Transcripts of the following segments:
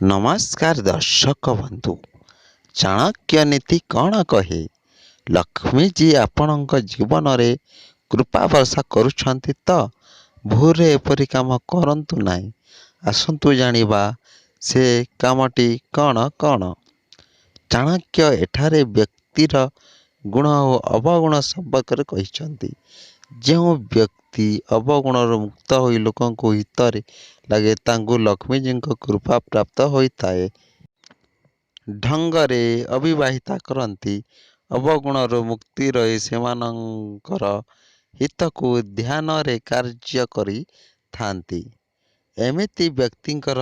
ନମସ୍କାର ଦର୍ଶକ ବନ୍ଧୁ, ଚାଣକ୍ୟ ନୀତି କ'ଣ କହେ? ଲକ୍ଷ୍ମୀଜୀ ଆପଣଙ୍କ ଜୀବନରେ କୃପା ବର୍ଷା କରୁଛନ୍ତି ତ ଭୁଲରେ ଏପରି କାମ କରନ୍ତୁ ନାହିଁ। ଆସନ୍ତୁ ଜାଣିବା ସେ କାମଟି କ'ଣ କ'ଣ। ଚାଣକ୍ୟ ଏଠାରେ ବ୍ୟକ୍ତିର ଗୁଣ ଓ ଅବଗୁଣ ସମ୍ପର୍କରେ କହିଛନ୍ତି। ଯେଉଁ ବ୍ୟକ୍ତି ଅବଗୁଣରୁ ମୁକ୍ତ ହୋଇ ଲୋକଙ୍କ ହିତରେ ଲାଗେ, ତାଙ୍କୁ ଲକ୍ଷ୍ମୀଜୀଙ୍କ କୃପା ପ୍ରାପ୍ତ ହୋଇଥାଏ। ଢଙ୍ଗରେ ଅତିବାହିତ କରନ୍ତି, ଅବଗୁଣରୁ ମୁକ୍ତ ରହି ସେମାନଙ୍କର ହିତକୁ ଧ୍ୟାନରେ କାର୍ଯ୍ୟ କରିଥାନ୍ତି, ଏମିତି ବ୍ୟକ୍ତିଙ୍କର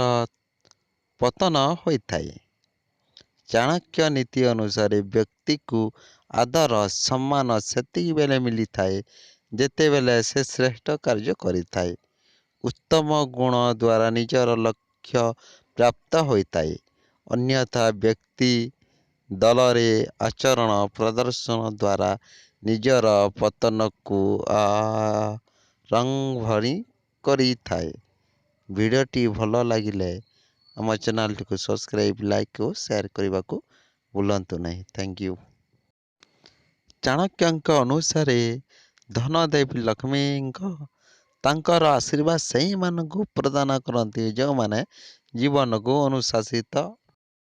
ପତନ ହୋଇଥାଏ। ଚାଣକ୍ୟ ନୀତି ଅନୁସାରେ ବ୍ୟକ୍ତିକୁ ଆଦର ସମ୍ମାନ ସେତିକିବେଳେ ମିଳିଥାଏ, ଯେତେବେଳେ ସେ ଶ୍ରେଷ୍ଠ କାର୍ଯ୍ୟ କରିଥାଏ, ଉତ୍ତମ ଗୁଣ ଦ୍ୱାରା ନିଜର ଲକ୍ଷ୍ୟ ପ୍ରାପ୍ତ ହୋଇଥାଏ। ଅନ୍ୟଥା ବ୍ୟକ୍ତି ଦଳରେ ଆଚରଣ ପ୍ରଦର୍ଶନ ଦ୍ୱାରା ନିଜର ପତନକୁ ଆରମ୍ଭ କରିଥାଏ। ଭିଡ଼ିଓଟି ଭଲ ଲାଗିଲେ ଆମ ଚ୍ୟାନେଲଟିକୁ ସବସ୍କ୍ରାଇବ୍, ଲାଇକ୍ ଓ ସେୟାର କରିବାକୁ ଭୁଲନ୍ତୁ ନାହିଁ। Thank you. ଚାଣକ୍ୟଙ୍କ ଅନୁସାରେ ଧନଦେବୀ ଲକ୍ଷ୍ମୀଙ୍କ ତାଙ୍କର ଆଶୀର୍ବାଦ ସେହିମାନଙ୍କୁ ପ୍ରଦାନ କରନ୍ତି, ଯେଉଁମାନେ ଜୀବନକୁ ଅନୁଶାସିତ